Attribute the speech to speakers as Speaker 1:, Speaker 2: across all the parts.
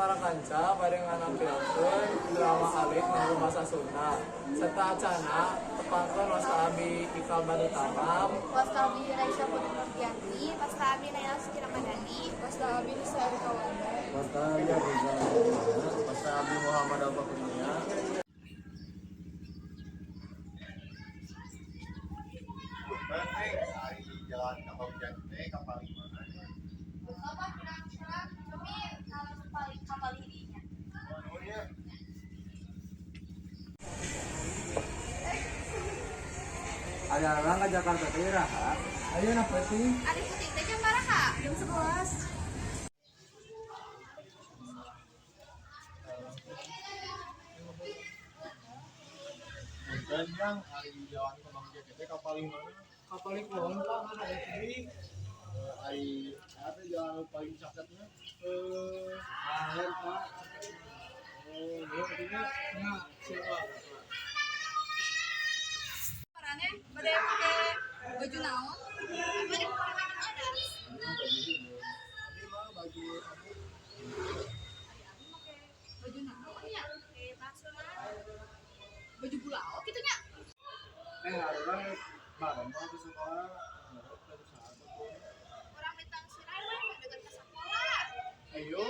Speaker 1: Para kanca bade nganampilkeun drama alit nganggo basa Sunda. Sateuacanna tepangkeun wasta abi Ikal Badu Tamam.
Speaker 2: Wasta abdi Raisya Putri Nurdianti, wasta abdi Naila Suci Ramadhani,
Speaker 3: Wasta abdi Nisa Erika Wanda.
Speaker 4: Wasta abdi Abdul, wasta abdi Muhammad Alfa Kurnia.
Speaker 5: Punten, ari di jalan Kapal teh kapal mana?
Speaker 2: Bapak pirang cemir kalau paling kapal dirinya.
Speaker 5: Oh, nuhun ya.
Speaker 4: Ada orang ke Jakarta teh iraha?
Speaker 1: Ayo na sih?
Speaker 2: Ari puting teh jam baraha?
Speaker 3: Jam 11.
Speaker 5: Punten yang ari di jalan Kembang Jati teh kapal mana?
Speaker 1: Kapal kulon Pak, mana ada deui.
Speaker 5: Ari apa jalan paling cakepnya?
Speaker 1: Akhir Pak.
Speaker 5: Oh, nuhun artinya
Speaker 1: Nya, siapa?
Speaker 3: Maraneh bade make baju naon?
Speaker 2: Bade pakai baju adat.
Speaker 5: Abi mah baju abu.
Speaker 3: Ari abi make baju naon nya?
Speaker 2: Bebas lah.
Speaker 3: Baju bulao kitu nya.
Speaker 4: Ari orang bareng mah ke sekolah.
Speaker 5: Ngarep dari saat itu.
Speaker 2: Urang bintang sirai we deket ke sekolah.
Speaker 1: Ayo.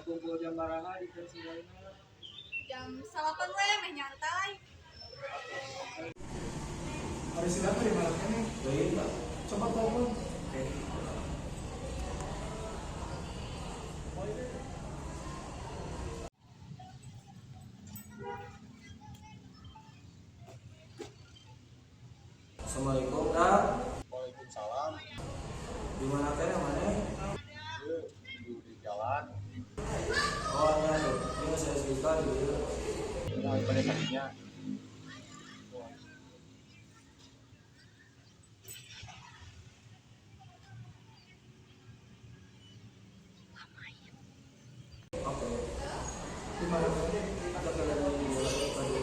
Speaker 4: Kumpul jam baraha di pensi lainnya.
Speaker 3: Jam 9 we meh nyantai.
Speaker 1: Hari sidang di mana nih?
Speaker 4: Deui, Pak.
Speaker 1: Coba telepon.
Speaker 4: Oke. Assalamualaikum, Kak.
Speaker 5: Waalaikumsalam.
Speaker 4: Di mana teh mana?
Speaker 5: Ieu nuju di jalan.
Speaker 4: Oh, nya tuh. Ini saya cerita di dieu.
Speaker 5: Nah, pada saatnya.
Speaker 4: Oke.
Speaker 1: Di mana nih?
Speaker 4: Kita kalian di tadi.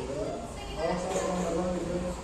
Speaker 1: Oh, saya mau ngomong gitu.